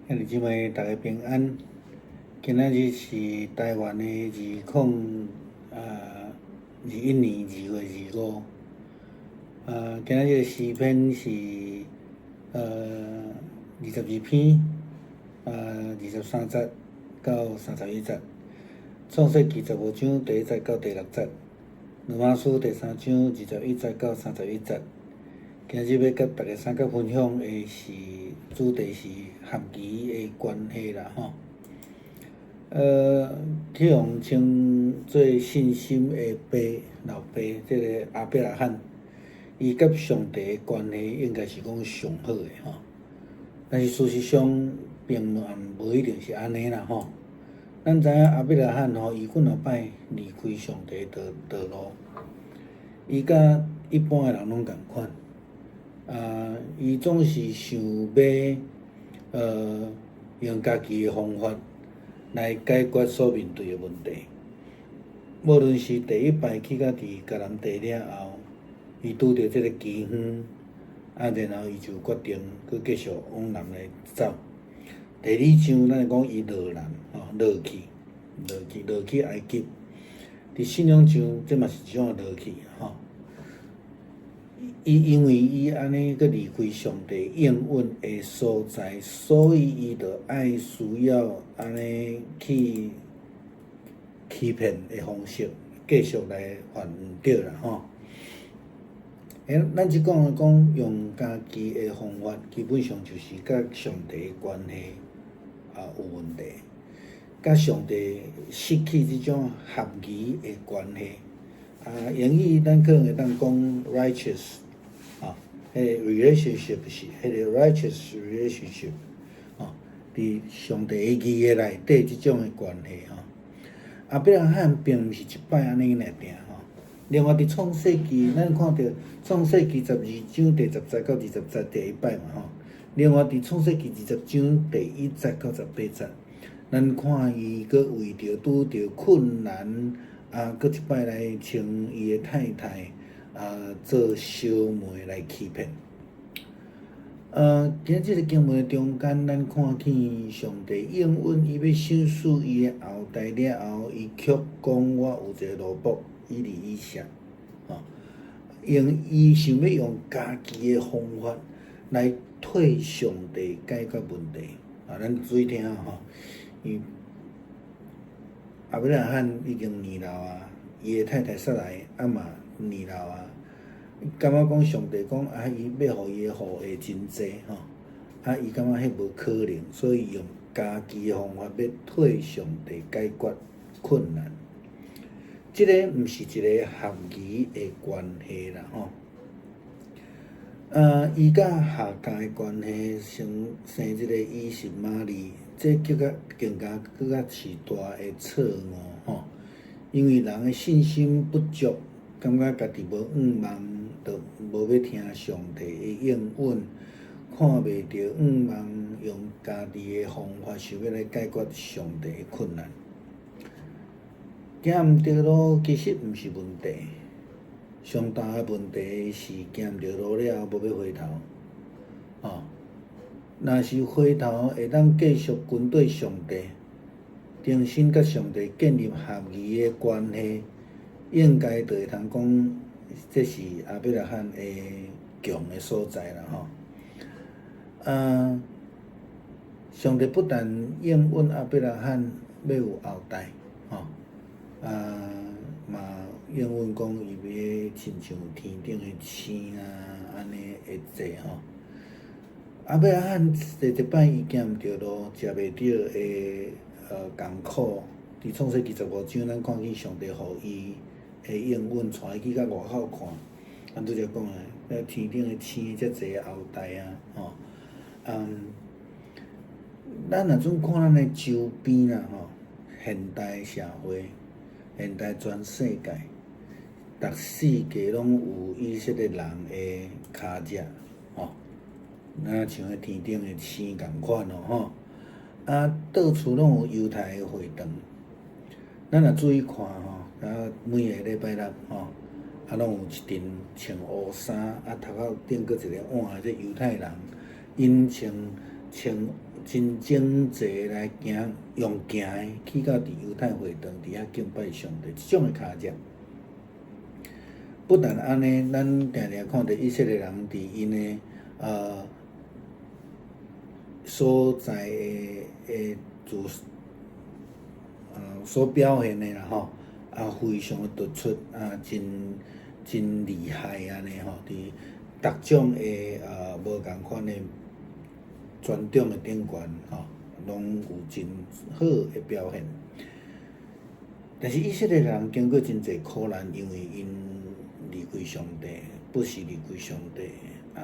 兄弟姊妹，大家平安。今仔日是台灣的2021年2月25。今仔日的詩篇是22篇，23節到31節。創世記15章第1節到第6節。羅馬書第三章21節到31節。今日欲佮大家相佮分享的是主題是合宜的關係啦，吼。去予稱做信心的爸老爸，這个亞伯拉罕，伊佮上帝的關係應該是講上好的吼。但是事實上，並無一定是按呢啦，吼。咱知影亞伯拉罕吼，伊幾若擺離開上帝的道路，伊佮一般的人攏仝款。伊總是想欲用家己的方法來解決所面對的問題。無論是第一擺去到佇迦南地了後，伊拄著這个饑荒，然後伊就決定閣繼續往南來走。第二章咱會講伊落南，吼，落去，落去，落去埃及。佇信仰上，這嘛是一種落去，吼。伊因為伊按呢閣離開上帝應允的所在，所以伊就愛需要按呢去欺騙的方式，繼續來犯毋著啦，吼。咱這講講用家己的方法，基本上就是佮上帝的關係有問題，佮上帝失去這種合宜的關係。英語咱可能會當講 righteous，彼个 relationship 是彼个 righteous relationship，佇上帝的義的內底這種的關係吼。亞伯拉罕並毋是一擺按呢來定吼。另外佇創世記，咱看著創世記12章第10節到20節第一擺嘛吼。另外佇創世記20章第1節到18節，咱看伊閣為著拄著困難，閣一擺來稱伊的太太做小妹來欺騙。今這个經文中間，咱看見上帝應允伊欲賞賜伊的後代了後，伊卻講我有一个奴僕以利以謝，吼，用伊想欲用家己的方法來替上帝解決問題。咱注意聽吼，伊亞伯拉罕已經年老啊，伊的太太撒萊嘛年老啊。感覺講上帝講伊欲予伊的後裔真濟吼，伊感覺彼無可能，所以用家己的方法欲替上帝解決困難。這个毋是一个合宜的關係啦吼。伊佮夏甲的關係，生生這个以實瑪利，這閣較更加閣較是大的錯誤吼。因為人的信心不足，感覺家己無向望，就無欲聽上帝的應允，看袂著向望，用家己的方法想欲來解決上帝的困難。行毋著路其實毋是問題，上大的問題是行毋著路了後無欲回頭。若是回頭會當繼續跟綴上帝，重新佮上帝建立合宜的關係，應該就會通講，這是亞伯拉罕的強的所在啦吼。上帝不但應允亞伯拉罕欲有後代，吼，嘛應允講伊欲親像天頂的星啊，按呢會濟吼。亞伯拉罕第一擺伊行毋著路，食袂著的艱苦，佇創世記十五章，咱看見上帝予伊的應允，帶伊去到外口看，拄才講的，那天頂的星遮濟後代啊，吼，咱若準看咱的周邊啦，吼，現代社會，現代全世界，逐四界攏有以色列人的跤跡，吼，若像彼天頂的星仝款咯，吼，到處攏有猶太的會堂，咱若注意看吼，每个禮拜六吼，攏有一陣穿烏衫，頭殼頂閣一个碗的這猶太人，𪜶穿穿真整齊來行，用行的去到佇猶太會堂佇遐敬拜上帝，這種的跤跡。不但按呢，咱定定看著以色列人佇𪜶的所在的主所表現的啦吼，啊非常的突出，啊真真厲害按呢吼，佇逐種的無仝款的傳統的頂懸吼，攏有真好的表現。但是以色列人經過真濟苦難，因為𪜶離開上帝，不時離開上帝，啊，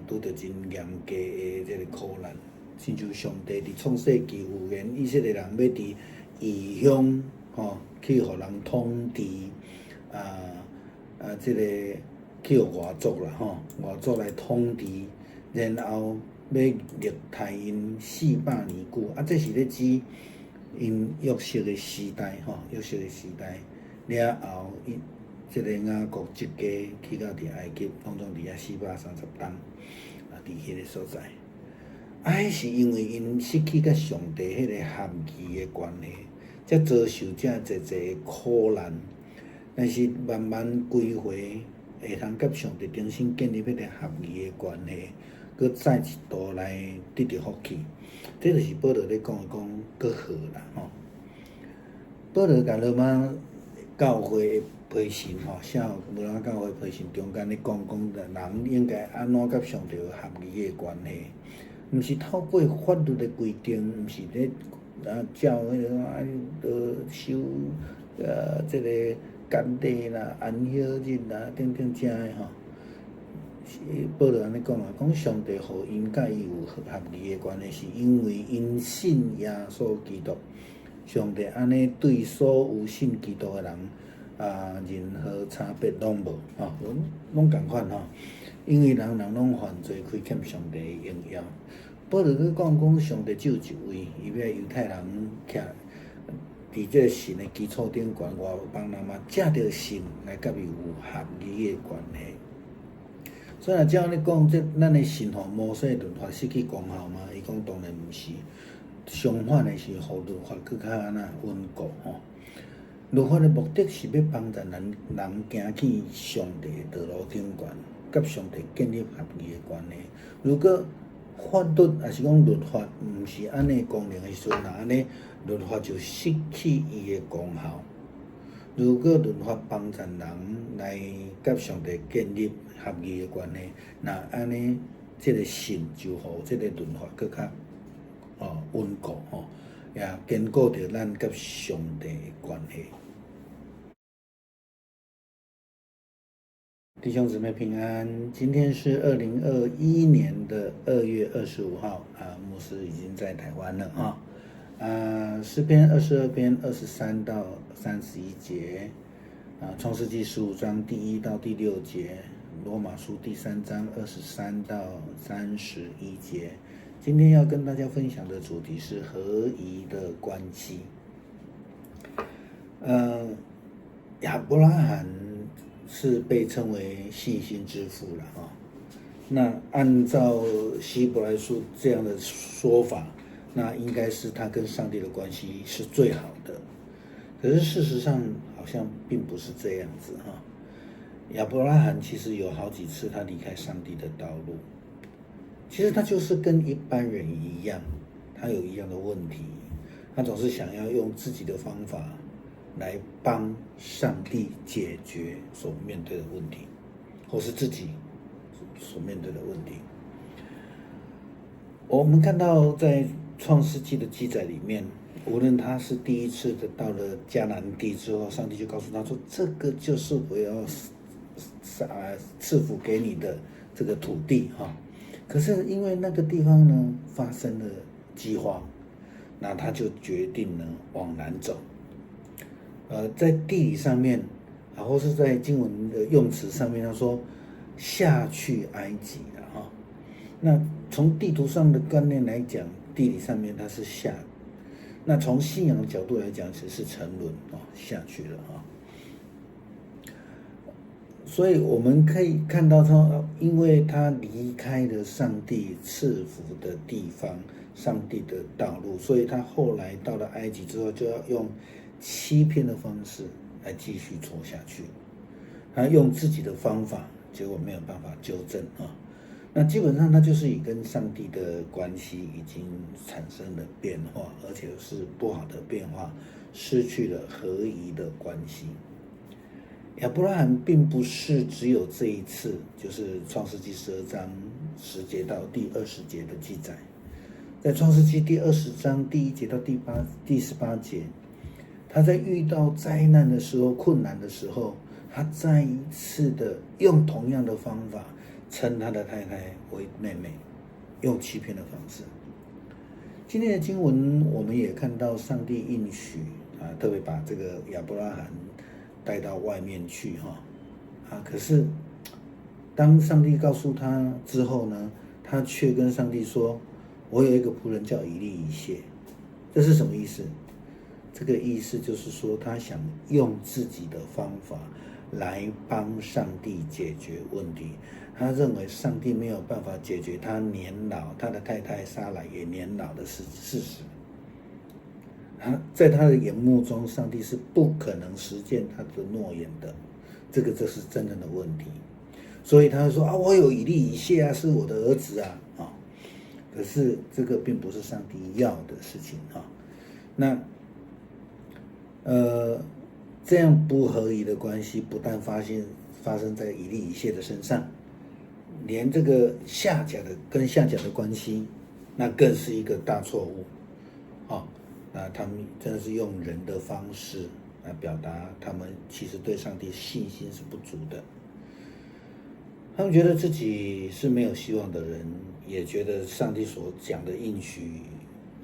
拄著真嚴格的這个苦難。親像上帝佇創世紀預言，以色列人欲佇異鄉吼去予人統治，啊啊，這个去予外族啦吼，外族來統治，然後欲虐待𪜶400年久，啊，這是咧指𪜶約瑟的時代吼，約瑟的時代了後，伊這个雅各一家去到佇埃及，攏總佇遐430冬，啊，佇彼个所在。啊，彼是因為𪜶失去佮上帝彼个合宜的關係，才遭受遮濟濟的苦難。但是慢慢歸回，會通佮上帝重新建立彼个合宜的關係，閣再一度來得著福氣。這就是保羅咧講的講閣好啦吼。保羅共羅馬教會的批信吼，寫予羅馬教會批信中間咧講講，人應該按怎佮上帝有合宜的關係。毋是透過法律的規定，毋是咧啊照彼个啊守這个割禮啦、安息日啦等等遮的吼。保羅按呢講啊，講上帝予𪜶佮伊有合宜的關係，是因為𪜶信耶穌基督。上帝按呢對所有信基督的人啊，任何差別攏無吼，攏仝款吼。因為人人攏犯罪，虧欠上帝的榮耀。保羅閣講講，上帝只有一位，伊欲猶太人徛佇這个信的基礎頂懸，外邦人嘛藉著信來佮伊有合宜的關係。所以若照按呢講，這咱的信予摩西律法失去功效嗎？伊講當然毋是，相反的是予律法閣較按怎穩固吼。律法的目的是欲幫助咱人行去上帝的道路頂懸，佮上帝建立合宜的關係。如果法律抑是講律法毋是按呢功能的時陣，若按呢律法就失去伊的功效。如果律法幫助人來佮上帝建立合宜的關係，若按呢，這个信就予這个律法閣較穩固吼，也堅固著咱佮上帝的關係。弟兄姊妹平安，今天是2021年的2月25號啊，牧師已經在台灣了哈。啊，詩篇22篇23到31節，啊，創世紀15章第1到第6節，羅馬書第3章23到31節。今天要跟大家分享的主題是合宜的關係。亞伯拉罕是被稱為信心之父了啊。那按照希伯來書這樣的說法，那應該是他跟上帝的關係是最好的。可是事實上好像並不是這樣子哈。亞伯拉罕其實有好幾次他離開上帝的道路，其實他就是跟一般人一樣，他有一樣的問題，他總是想要用自己的方法來幫上帝解決所面對的問題，或是自己所面對的問題。我們看到在創世紀的記載裡面，無論他是第一次的到了迦南地之後，上帝就告訴他說：“這個就是我要賜福給你的這個土地。”哈，可是因為那個地方呢發生了饑荒，那他就決定呢往南走。在地理上面，啊，或是在經文的用詞上面，他說下去埃及了哈。那從地圖上的觀念來講，地理上面它是下；那從信仰的角度來講，其實是沉淪啊，下去了啊。所以我們可以看到，他因為他離開了上帝賜福的地方，上帝的道路，所以他後來到了埃及之後，就要用欺騙的方式來繼續錯下去。他用自己的方法，結果沒有辦法糾正啊。那基本上他就是以跟上帝的關係已經產生了變化，而且是不好的變化，失去了合宜的關係。亞伯拉罕並不是只有這一次，就是創世記12章10節到第20節的記載，在創世記第20章第1節到第18節，他在遇到災難的時候、困難的時候，他再一次的用同樣的方法稱他的太太為妹妹，用欺騙的方式。今天的經文我們也看到上帝應許啊，特別把這個亞伯拉罕帶到外面去哈啊！可是當上帝告訴他之後呢，他卻跟上帝說：“我有一個僕人叫以利以謝。”這是什麼意思？這個意思就是說，他想用自己的方法來幫上帝解決問題。他認為上帝沒有辦法解決他年老，他的太太撒萊也年老的事實。他在他的眼目中，上帝是不可能實踐他的諾言的，這是真正的問題。所以他說啊，我有以利以謝啊，是我的兒子啊，啊，可是這個並不是上帝要的事情啊。那，這樣不合宜的關係，不但發生在以利以謝的身上，連這個夏甲的跟夏甲的關係，那更是一個大錯誤，啊。那他們真的是用人的方式來表達，他們其實對上帝信心是不足的。他們覺得自己是沒有希望的人，也覺得上帝所講的應許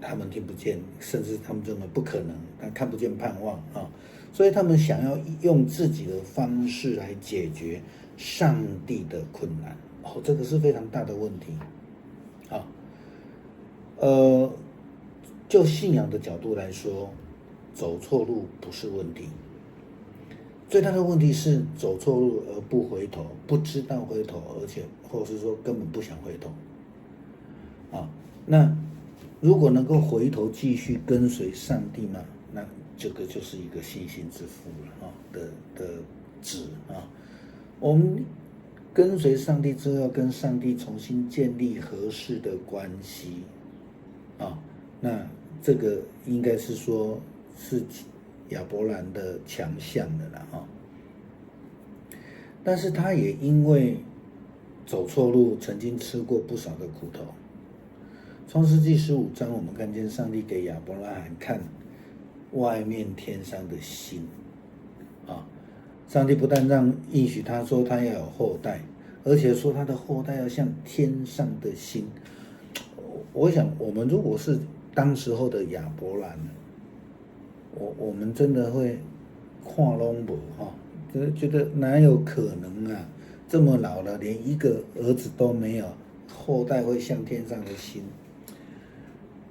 他們聽不見，甚至他們認為不可能，他看不見盼望啊，所以他們想要用自己的方式來解決上帝的困難。哦，這個是非常大的問題。啊，就信仰的角度來說，走錯路不是問題，最大的問題是走錯路而不回頭，不知道回頭，而且或是說根本不想回頭。啊，那如果能夠回頭繼續跟隨上帝嘛，那這個就是一個信心之父了啊的旨啊。我們跟隨上帝之後，要跟上帝重新建立合適的關係啊。那這個應該是說，是亞伯蘭的強項的了哈。但是他也因為走錯路，曾經吃過不少的苦頭。創世記15章，我們看見上帝給亞伯拉罕看外面天上的星啊。上帝不但讓應許他說他要有後代，而且說他的後代要像天上的星。我想，我們如果是當時候的亞伯蘭，我們真的會看攏無哈，覺得哪有可能啊？這麼老了，連一個兒子都沒有，後代會像天上的星。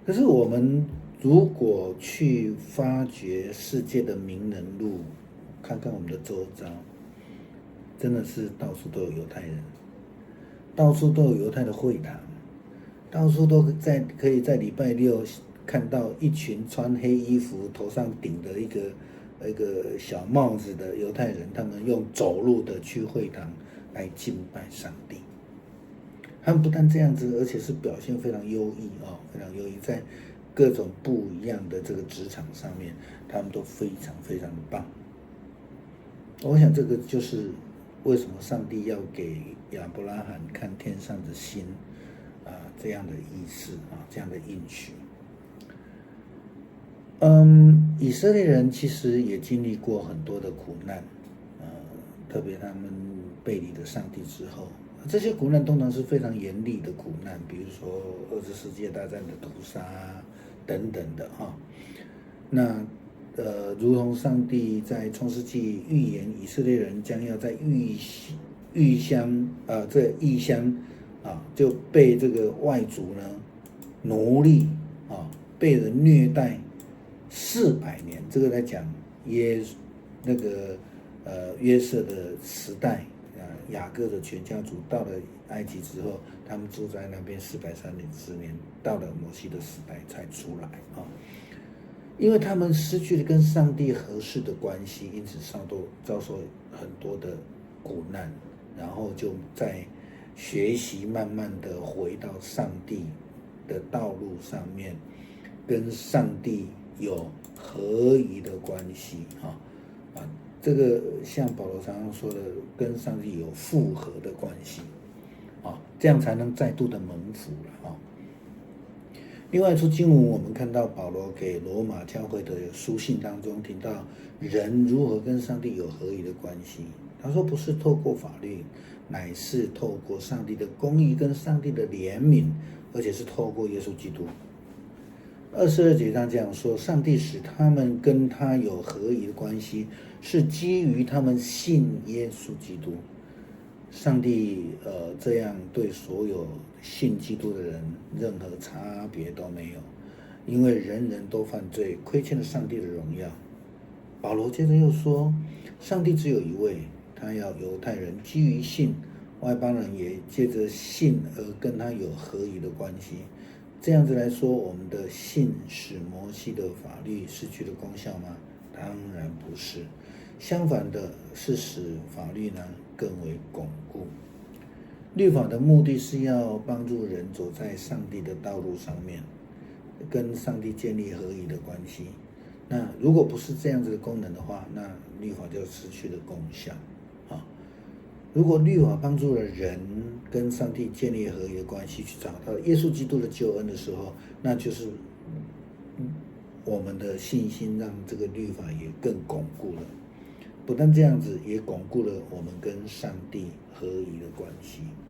可是我們如果去發掘世界的名人錄，看看我們的周遭，真的是到處都有猶太人，到處都有猶太的會堂。到處都在可以在禮拜六看到一群穿黑衣服、頭上頂着一個小帽子的猶太人，他們用走路的去會堂來敬拜上帝。他們不但這樣子，而且是表現非常優異啊，非常優異，在各種不一樣的這個職場上面，他們都非常非常的棒。我想這個就是為什麼上帝要給亞伯拉罕看天上的星。啊，這樣的意思啊，這樣的應許。以色列人其實也經歷過很多的苦難，特別他們背離了上帝之後，這些苦難通常是非常嚴厲的苦難，比如說二次世界大戰的屠殺等等的哈。那如同上帝在創世紀預言，以色列人將要在異鄉啊，這異鄉。啊，就被這個外族呢奴隸啊，被人虐待400年。這個來講耶那個約瑟的時代啊，那雅各的全家族到了埃及之后，他們住在那邊430年，到了摩西的時代才出來啊。因為他們失去了跟上帝合適的關係，因此遭受很多的苦難，然後就在學習慢慢的回到上帝的道路上面，跟上帝有合宜的關係啊啊，這個像保羅常常說的，跟上帝有復和的關係啊，這樣才能再度的蒙福了啊。另外一處經文，我們看到保羅給羅馬教會的書信當中提到，人如何跟上帝有合宜的關係。他說，不是透過法律，乃是透過上帝的公義跟上帝的憐憫，而且是透過耶穌基督。22節他這樣說：上帝使他們跟他有合宜的關係，是基於他們信耶穌基督。上帝這樣對所有信基督的人，任何差別都沒有，因為人人都犯罪，虧欠了上帝的榮耀。保羅接着又說，上帝只有一位，他要猶太人基於信，外邦人也借着信而跟他有合宜的關係。這樣子來說，我們的信使摩西的法律失去了功效嗎？當然不是，相反的是使法律呢更為鞏固。律法的目的是要幫助人走在上帝的道路上面，跟上帝建立合宜的關係。那如果不是這樣子的功能的話，那律法就失去了功效啊。如果律法幫助了人跟上帝建立合宜的關係，去找到耶穌基督的救恩的時候，那就是我們的信心讓這個律法也更鞏固了。不但這樣子，也鞏固了我們跟上帝合宜的關係。